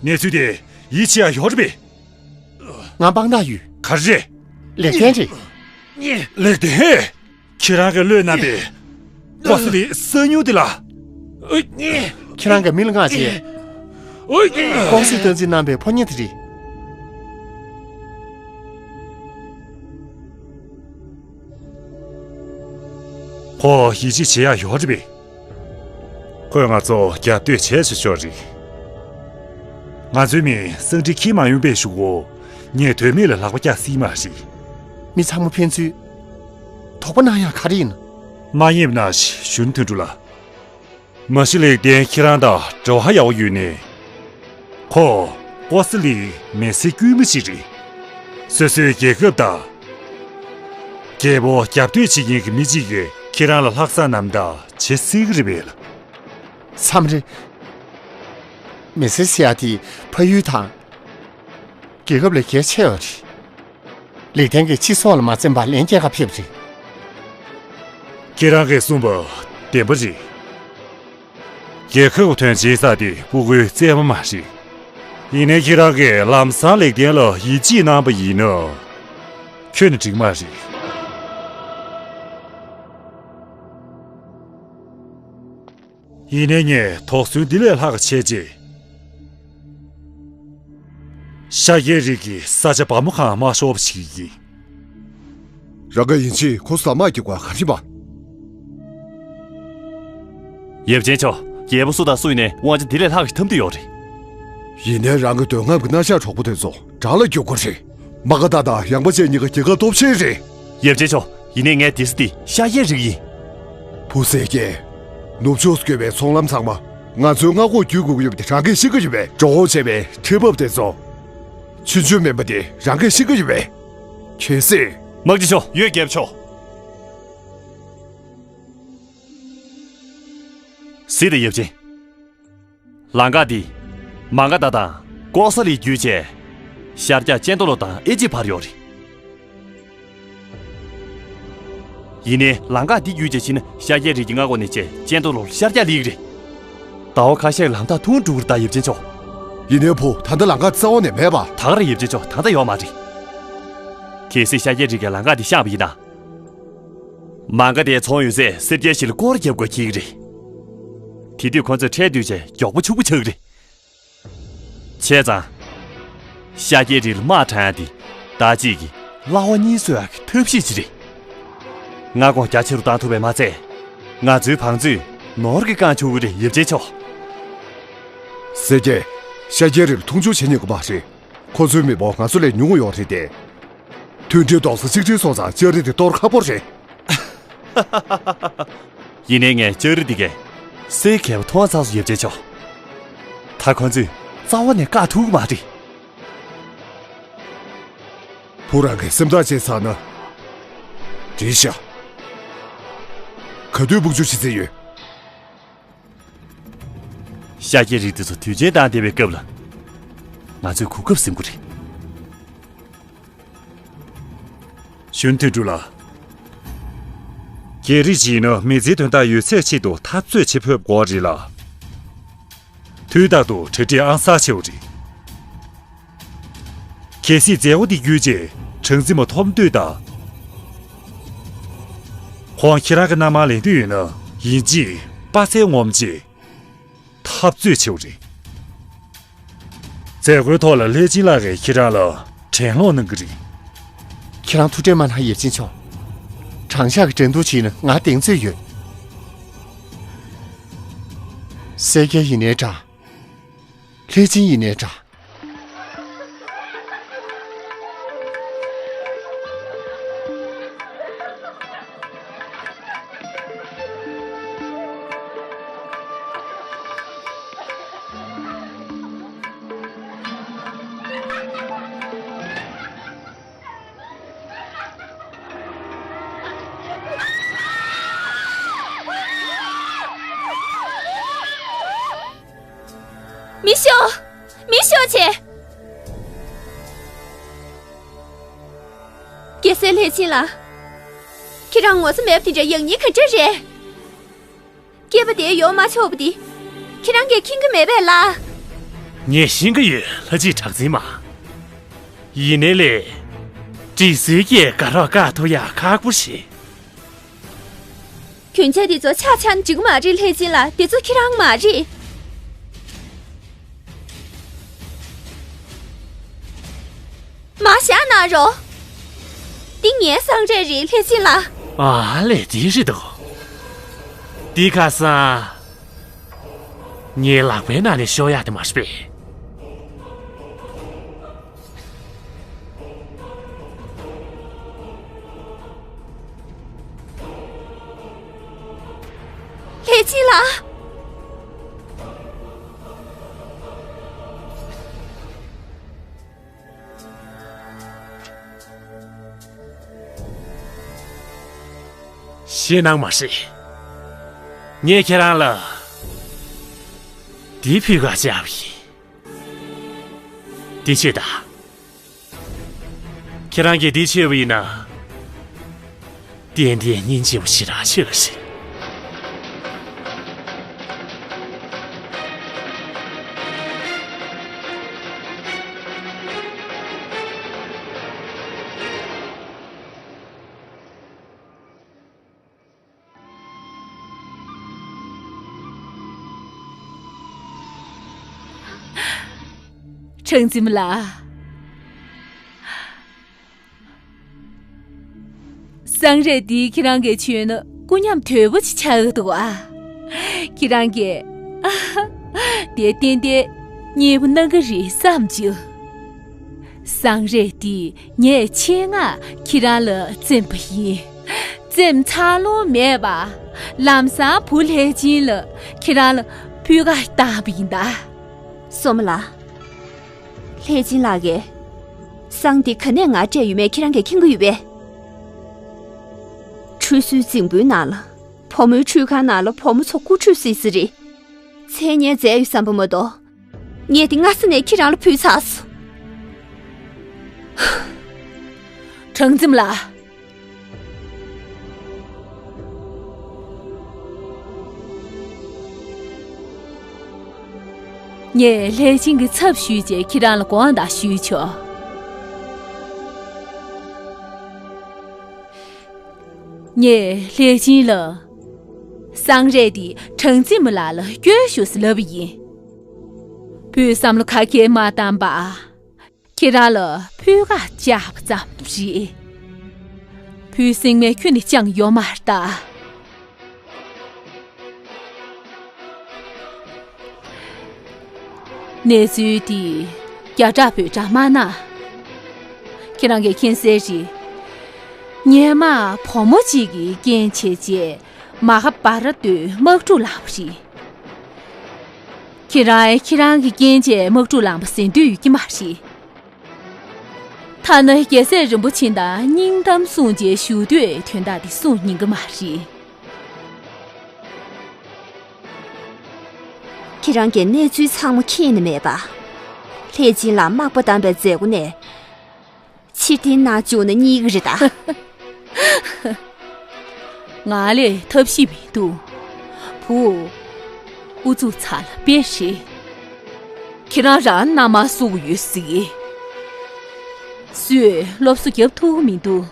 གནས་ཚུལ་དེ་ཡིད་ཆེས་ཡ་ཡོད་རེད་པས། ང་དཔང་རྟགས་ཡོད། ག་རེ་རེད། ལེགས་ལྡན་རེད། ལེགས་ལྡན། ཁྱེད་རང་གི་བློས་བསྣམས་པའི་ཀོ་ས་ལིའི་གསང་ཉུལ་དེ་ལ། ཁྱེད་རང་གི་མི་ལ་མངགས་རྗེས། ཀོང་སི་སྟངས་འཛིན་གནང་པའི་ཕོ་ཉ་དེ་རེད། ཁོ་ཡིད་ཆེས་བྱེད་ཡ་ཡོད་རེད་པས། ཁོས་ང་ཚོ་རྒྱབ་གཏོད་བྱས་ཆོག་ཆོག་རེད། ང་ཚོའི་མི་སང་ཁྲི་ཁྱི་མ་ཡོང་པའི་གཞུག་གུ་ངས་དོན་མེད་ལ་ལག་པ་བཀྱག་སྲིད་མ་རེད། མི་ཚང་མ་ཕན་ཚུན་དོགས་པ་གནང་ཡ་ག་རེ་ཡིན། མ་ཉེས་ན་ཞུན་དོན་གྲུབ་ལ། མ་གཞི་ལེགས་ལྡན་ཁྱེད་རང་དང་འབྲེལ་བ་ཡག་པོ་ཡོད་ནས། ཁོ་ཀོ་ས་ལིའི་མི་སེར་དཀྱུས་མ་ཞིག་རེད། སོ་སོའི་རྒྱལ་ཁབ་དང་རྒྱལ་པོ་རྒྱབ་གཏོད་བྱེད་མཁན་གྱི་མི་གཅིག་གིས་ཁྱེད་རང་ལ་ལྷག་བསམ་རྣམ་དག་བྱེད་སྲིད་ཀྱི་རེད་པས། མཚམས་རེ། མི་སེར་ཟེར་ཡ་དེ་ཕ་ཡུལ་དང་རྒྱལ་ཁབ་ལས་གལ་ཆེ་བ་རེད། ལེགས་ལྡན་གྱིས་སྤྱི་ཚོགས་ལ་མ་འཛེམས་པར་ལན་རྒྱག་ག་ཕེབས་རེད། ཁྱེད་རང་གིས་གསུངས་པ་བདེན་པ་རེད། རྒྱལ་ཁབ་ཀྱི་དོན་བྱེད་ས་དེ་སྤུ་གུའི་བཙས་པ་མ་རེད། ཡིན་ནའི་ཁྱེད་རང་གིས་ལམ་སང་ལེགས་ལྡན་ལ་ཡིད་ཆེས་གནང་པ་ཡིན་ན། ཁྱོན་ནས་འགྲིག་མ་རེད། ཡིན་ནའི་ངས་དོགས་ཟོན་འདི་ལས་ལྷག་བྱས་རྗེས། ཤཱཀྱའི་རིགས་ཀྱི་ས་ཆ་བ་མོ་ཁང་མ་ཤོར་བ་བྱེད་ཀྱི་ཡིན། རང་ག་ཡིན་ཕྱིན་ཁོ་ཟ་མ་སྐྱེ་བ་ག་རེ་བ། ཡབ་ཆེན་མཆོག་རྒྱལ་པོ་སུ་དང་སུ་ཡིན་ནའི་དབང་ཆ་འདི་ལས་ལྷག་ཞིག་འཐམ་དུ་ཡོད་རེད། ཡིན་ནའི་རང་གི་འདོད་རྔམ་གྱི་རྣ་ཤགས་གྲོགས་པོ་དེ་ཚོ་དགྲ་ལ་རྒྱུག་གི་རེད། མ་ག་དྷ་དང་ཡངས་པ་ཅན་གཉིས་ཀ་རྒྱལ་ཁབ་སྟོབས་ཆེན་རེད། ཡབ་ཆེན་མཆོག་ཡིན་ནའི་ངའི་སྡེ་སྲིད་དེ་ཤཱཀྱའི་རིགས་ཡིན། བུ་གསལ་རྒྱལ། ནུབ་ཕྱོགས་སུ་བསྐྱོད་པའི་ཚོང་ལམ་ཚང་མ་ང་ཚོའི་མངའ་ཁོངས་བརྒྱུད་དགོས་ཀྱི་ཡོད་པ་དེ་རང་གིས་ཤེས་ཀྱི་ཡོད་པས། འགྲོ་འོང་བྱས་པའི་ཁྲལ་འབབ་དེ་ཚོ་ཆུང་ཆུང་མིན་པ་དེ་རང་གིས་ཤེས་ཀྱི་ཡོད་པས། གལ་སྲིད། དམག་སྤྱི་མཆོག་ཡོད། རྒྱལ་པོ་མཆོག་གཟིགས་དང་ཡབ་ཆེན། ལམ་ཁ་འདི་མ་ག་དྷ་དང་ཀོ་ས་ལི་བརྒྱུད་བྱས་ཤར་རྒྱག་ཅན་ཏོ་ལོ་དང་ཨེ་ཇི་བར་ཡོད་རེད། ཡིན་ནའི་ལམ་ཁ་འདི་བརྒྱུད་བྱས་ཕྱིན་ན་ཤཱཀྱའི་རིགས་ཀྱི་མངའ་ཁོངས་ནས་བྱས་ཅན་ཏོ་ལོ་ལ་ཤར་རྒྱག་སླེབས་ཀྱི་རེད། ཟླ་བ་ཁ་ཤས་ལམ་ཐག་ཐུང་འགྲོ་གི་རེད་ད་ཡབ་ཆེན་མཆོག་ཡིན་ནའི་བུ་ད་ལྟ་ལམ་ཁ་རྩ་བ་ནས་མེད་པ། ད་ག་རང་ཡབ་ཆེན་མཆོག་ད་ལྟ་ཡོད་མ་རེད། གལ་སྲིད་ཤཱཀྱའི་རིགས་ཀྱིས་ལམ་ཁ་འདི་བཤངས་པ་ཡིན་ན། མ་ག་དྷའི་ཚོང་ཡོད་སའི་སེར་སྐྱའི་ཞིང་ལ་སྐོར་རྒྱབ་དགོས་འཁེལ་གྱི་རེད། དེ་དུས་ཁོ་ཚོས་ཁྲལ་བསྡུས་བྱས་མགྱོགས་པོ་ཕྱུག་པོ་ཆགས་ཀྱི་རེད། བྱས་ཙང་། ཤཱཀྱའི་རིགས་ལ་དམག་དྲངས་ཡ་དེ་ཟླ་གཅིག་གི་གླ་བ་གཉིས་གསོག་ཡ་གི་ཐབས་ཤེས་ཅིག་རེད། མངའ་ཁོངས་རྒྱ་ཆེ་རུ་བཏང་ཐུབ་པས་མ་ཚད། ང་ཚོའི་བང་མཛོད་ནོར་གྱིས་བཀང་ཆོག་གི་རེད་ཡབ་ཆེན་མཆོག་གཟིགས་རྒྱལ། ཤཱཀྱའི་རིགས་ལ་མཐོང་ཆུང་བྱེད་ཉན་གི་མ་རེད། ཁོ་ཚོའི་མི་འབོར་ང་ཚོ་ལས་ཉུང་ངུ་ཡོད་རེད་དེ། མཐུན་སྒྲིལ་རྡོག་རྩ་གཅིག་སྒྲིལ་སོང་ཙང་ལྕགས་རི་དེ་གཏོར་ཁག་པོ་རེད། ཡིན་ནའི་ངས་ལྕགས་རི་འདི་གས་གསེར་གྱི་ཁེབས་མཐོང་ཚར་སོང་ཡབ་ཆེན་མཆོག་ད་ཁོ་ཚོས་རྩ་བ་ནས་བཀག་ཐུབ་ཀྱི་མ་རེད། བུ་རང་གིས་སེམས་ཐག་བཅད་ཚར་ན། འགྲིག་ཤག་ག་དུས་དཔུང་འཇུག་བྱེད་རྩིས་ཡོད། ཤཱཀྱའི་རིགས་དེ་ཚོ་དུས་ཆེན་བཏང་བསྡད་པའི་སྐབས་ལ། ང་ཚོས་གོ་སྐབས་ཟིན་དགོས་རེད། ཞུན་དོན་གྲུབ་ལགས། རྒྱལ་རིགས་ཤིག་ཡིན་ན་མི་ཚེའི་དོན་དག་ཡོད་ཚད་ཆེད་དུ་འཐབ་རྩོད་བྱེད་ཕོད་དགོས་རེད་ལ། དུས་རྟག་ཏུ་གྲ་སྒྲིག་ཨང་གསར་ཆེ་བ་རེད། གལ་སྲིད་མཛད་སྒོ་འདི་བརྒྱུད་རྗེས་གྲངས་འཛིན་པ་ཐོབ་འདོད་དང་། ཁོང་ཁྱེད་རང་གི་མནའ་མར་ལེན་འདོད་ཡོད་ན་ཡིན་གཅིག་དཔའ་རྩལ་ངོམ་བྱས། འཐབ་རྩོད་བྱེད་པ་རེད། མཛད་སྒོའི་ཐོག་ལ་ལྷས་སྦྱིན་ལགས་ཀྱིས་ཁྱེད་རང་ལ་དྲན་སློང་གནང་གི་རེད། ཁྱེད་རང་ཐུགས་ཁྲལ་མ་གནང་ཡབ་ཆེན་མཆོག་དྲང་གཞག་གི་འགྲན་བསྡུར་བྱས་ན་ང་གདེང་ཚོད་ཡོད། གསལ་རྒྱལ་ཡིན་ནའི་འདྲ། ལྷས་སྦྱིན་ཡིན་ནའི་འདྲ། མི་ཤོག་མི་ཤོག་བྱེད། རྒྱལ་སྲས་ལྷས་བྱིན་ལགས། ཁྱེད་རང་ངོ་ཚ་མེད་པ་དེ་འདྲ་ཡག་ཉེས་ག་འདྲ་རེད། སྐྱེས་པ་དེ་ཡོང་མ་ཆོག་པ་འདི། ཁྱེད་རང་གིས་མཁྱེན་གྱི་མེད་པས་ལགས། ངས་ཤེས་ཀྱི་ཡོད། ལྷ་རྗེ་གྲགས་འཛིན་མ། ཡིན་ནའི་ལས། དྲི་ཟའི་སྐད་དགའ་རོགས་བཀག་ཐུབ་ཡག་ཁག་པོ་རེད། གྱོན་ཆས་འདི་ཚོ་ཆ་ཆ་ནས་འགྲིག་གི་མ་རེད། ལྷས་བྱིན་ལགས། འདི་ཚོ་ཁྱེད་རང་མ་རེད། མར་བཞག་གནང་རོགས། འདི་ངའི་གསང་རས་རེད། ལྷས་བྱིན་ལགས། ཨ་ལས། འདི་རེད་འདུག་འདི་ཁ་སང་ངའི་ལག་པའི་ནང་ནས་ཤོར་ཡག་དེ་མ་རེད་པས། ལྷས་བྱིན་ལགས། ཞེད་སྣང་མ་བྱེད། ངས་ཁྱེད་རང་ལ་འདི་ཕུལ་ག་བཅར་བ་ཡིན། འདི་ཆོས་དང་། ཁྱེད་རང་གིས་འདི་མཆོད་པ་ཡིན་ན། ཏན་ཏན་སྙིང་རྗེ་པོ་ཞེ་དྲག་ཆེ་བ་རེད། གྲངས་འཛིན་མ་ལགས། གསང་རས་འདི་ཁྱེད་རང་གིས་མཆོད་ན་སྐུ་ཉམས་དོད་པོ་ཅིག་ཆགས་འདུག་ཨ། ཁྱེད་རང་གིས་དེ་ཏན་ཏན་མཉེས་པོ་གནང་གི་རེད་བསམ་བྱུང་། གསང་རས་འདི་ངས་ཆེད་མངགས་ཁྱེད་རང་ལ་བཙེམས་པ་ཡིན། བཙེམས་ཚར་ལོང་མེད་པར་ལམ་སང་བུ་ལྷས་བྱིན་ལ་ཁྱེད་རང་ལ་ཕུལ་ག་བཏང་བ་ཡིན་ད། སོ་མ་ལགས། ལྷས་བྱིན་ལགས་ཀྱིས་བསང་འདི་ག་ནས་ང་སྤྲད་ཡོད་མེད་ཁྱེད་རང་གིས་མཁྱེན་གྱི་ཡོད་པས། ཁྲུས་གསོལ་རྫིང་བུའི་ནང་ལ། བུ་མོའི་ཁྲུས་ཁང་ནང་ལ་བུ་མོ་ཚོ་སྐུ་ཁྲུས་སི་སི་རེད། མཚན་སྙན་མཛད་ཡོད་བསམ་པ་མ་གཏོགས། ངས་འདི་སྔ་ས་ནས་ཁྱེད་རང་ལ་ཕུལ་ཚར་སོང་། གྲངས་འཛིན་མ་ལགས། ངས་ལྷས་བྱིན་གྱི་ཚབ་ཞུས་བྱས་ཁྱེད་རང་ལ་དགོངས་དག་ཞུས་ཆོག། ངས་ལྷས་བྱིན་ལ་གསང་རས་འདི་གྲངས་འཛིན་མ་ལགས་ལ་སྐྱོན་ཞུ་ཟེར་ལབ་པ་ཡིན། བུས་བསམ་བློ་ག་གེ་མ་བཏང་པ། ཁྱེད་རང་ལ་ཕུལ་ག་བཅར་བ་ཙམ་རེད། བུས་སེམས་ནང་ཁྱོན་ནས་བཅངས་ཡོད་མ་རེད་ད། གནས་ཚུལ་འདི་རྒྱ་གྲགས་བོད་གྲགས་མ་གནང་། ཁྱེད་རང་གིས་མཁྱེན་གསལ་རེད། སྔོན་མ་བུ་མོ་གཅིག་གིས་རྐྱེན་བྱས་རྗེས་མ་ཧ་བྷ་ར་ཏའི་དམག་འཁྲུག་ལངས་པ་རེད། ཁྱེད་རང་ཁྱེད་རང་གི་རྐྱེན་བྱས་དམག་འཁྲུག་ལངས་པ་ཟེར་འདོད་ཡོད་ཀྱི་མ་རེད། ཐ་ན་རྒྱལ་སྲས་རིན་པོ་ཆེ་དང་སྙིང་གཏམ་གསུངས་རྗེས་བཞུགས་དུས་དོན་དག་འདི་གསུང་ཉན་གི་མ་རེད། ཁྱེད་རང་གིས་གནས་ཚུལ་ཚང་མ་མཁྱེན་ནི་མེད་པ། ལྷས་བྱིན་ལགས་དམག་པ་བདམས་པའི་མཛད་སྒོ་ནས་ཕྱིར་འཐེན་གནང་བཅུག་ན་རྙེད་གི་རེད་ད། ང་ལས་ཐབས་ཤེས་མི་འདུག་བུ། ཨུ་ཚུགས་ཚ་ལ་དཔེ་རེད། ཁྱེད་རང་རང་མནའ་མ་བསུ་གི་ཡོད་ཟིག་སུས་སློབ་གསོ་རྒྱབ་ཐུབ་ཀྱི་མི་འདུག་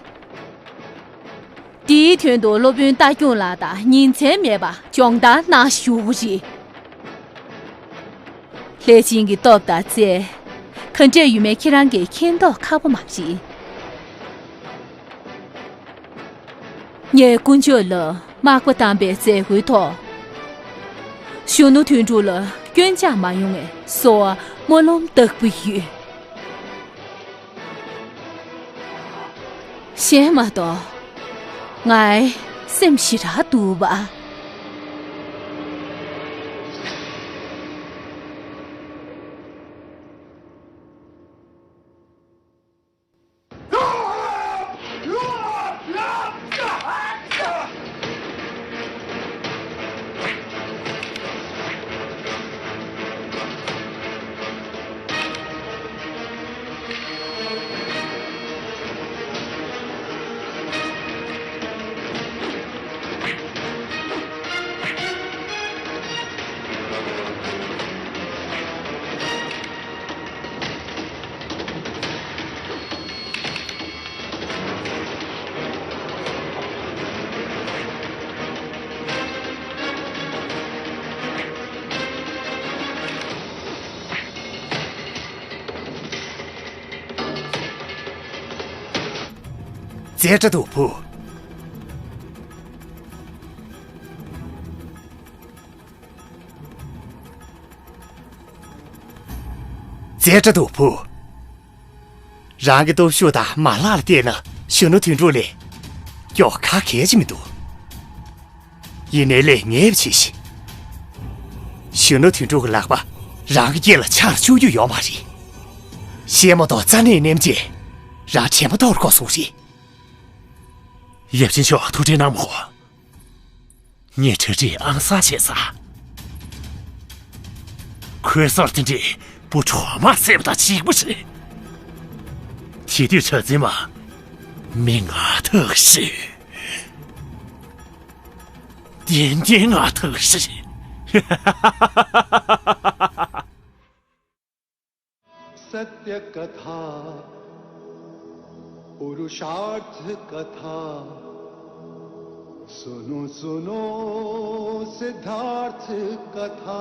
དེའི་དོན་དུ་སློབ་དཔོན་རྟ་སྐྱོང་ལགས་དང་ཉིན་མཚན་མེད་པར་སྦྱོང་བརྡར་གནང་བཞུགས་ཀྱི་རེད། ལྷས་བྱིན་གྱི་སྟོབས་དང་རྩལ། ག་འདྲས་ཡོད་མེད་ཁྱེད་རང་གིས་མཁྱེན་མདོག་ཁ་པོ་མ་བྱེད། ངས་དཀོན་མཆོག་ལ་དམག་པ་བདམས་པའི་མཛད་སྒོའི་ཐོག་གཞོན་ནུ་དོན་གྲུབ་ལ་སྐྱོན་ཆག་མ་ཡོང་བའི་གསོལ་བ་སྨོན་ལམ་བཏབ་ཀྱི་ཡོད། གཞན་མ་གཏོགས། ངའི་སེམས་ཞེ་དྲག་སྡུག་པ། རྩེ་གྲ་དུ་བུ། རྩེ་གྲ་དུ་བུ། རང་གི་སྟོབས་ཤུགས་དང་མ་ལག་ལ་བལྟས་ན་གཞོན་ནུ་དོན་གྲུབ་ལས་མགྱོགས་ཁག་གལ་ཅིག་མི་འདུག་ཡིན་ནའི་ལས་ངེས་པ་བྱེད་ཤིག་གཞོན་ནུ་དོན་གྲུབ་ཀྱི་ལག་པ་རང་གི་སྐེ་ལ་ཆག་བཅུག་རྒྱུ་ཡོད་མ་རེད། བཤད་མ་གཏོགས་རྩ་ནས་ནེམ་བྱས་རང་དྲན་པ་གཏོར་དགོས་སོང་རེད། ཡབ་ཆེན་མཆོག་ཐུགས་ཁྲལ་གནང་མ་དགོས། ངས་ཁྲི་ཁྲི་ཨང་གསར་བྱས་ཚར། ཁོའི་སར་དེ་འདྲའི་བུ་གྲོག་མ་བསད་པ་དང་གཅིག་པ་རེད། དེ་དུས་གྲྭ་བཙུན་མ་མི་ང་ཐག་ཤི། ཏན་ཏན་ང་ཐག་ཤི། सत्य कथा पुरुषार्थ कथा सुनो सुनो सिद्धार्थ कथा